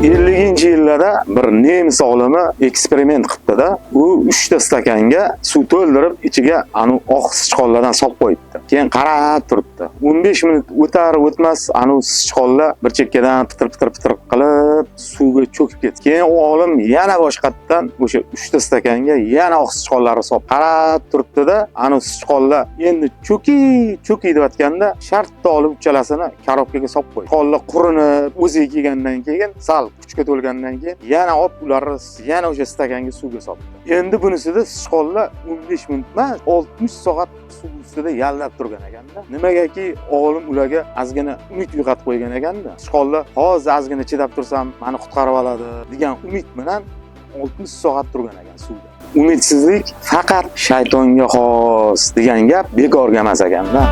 50-yillarda bir nemis olimi eksperiment qilibdi-da. U 3 ta stakanga suv to'ldirib, ichiga anu oq sichqonlardan solib qo'yibdi. Keyin qarab turibdi. 15 minut o'tar o'tmas anu sichqonlar bir chekkadan pitir pitir pitir qilib suvga cho'kib ketdi. Keyin u olim yana boshqatdan o'sha 3 ta stakanga yana oq sichqonlarni solib qarab turibdi-da, anu sichqonlar endi cho'ki cho'ki deyotganda shartta olib uchalasini korobkaga solib qo'ydi. Sichqonlar qurinib o'ziga kelgandan keyin, sal kuchga to'lgandan keyin yana olib ularni yana o'sha stakanga suvga solibdi. Endi bunisida sichqonlar 15 minut emas, 60 soat suv ustida yallab turgan ekanda. Nimagaki olim ularga ozgina umid uyg'otib qo'ygan ekanda. Sichqonlar hozir ozgina chidab tursam meni qutqarib oladi degan umid bilan 60 soat turgan ekan suvda. Umidsizlik faqat shaytonga xos degan gap bekorga emas ekanda.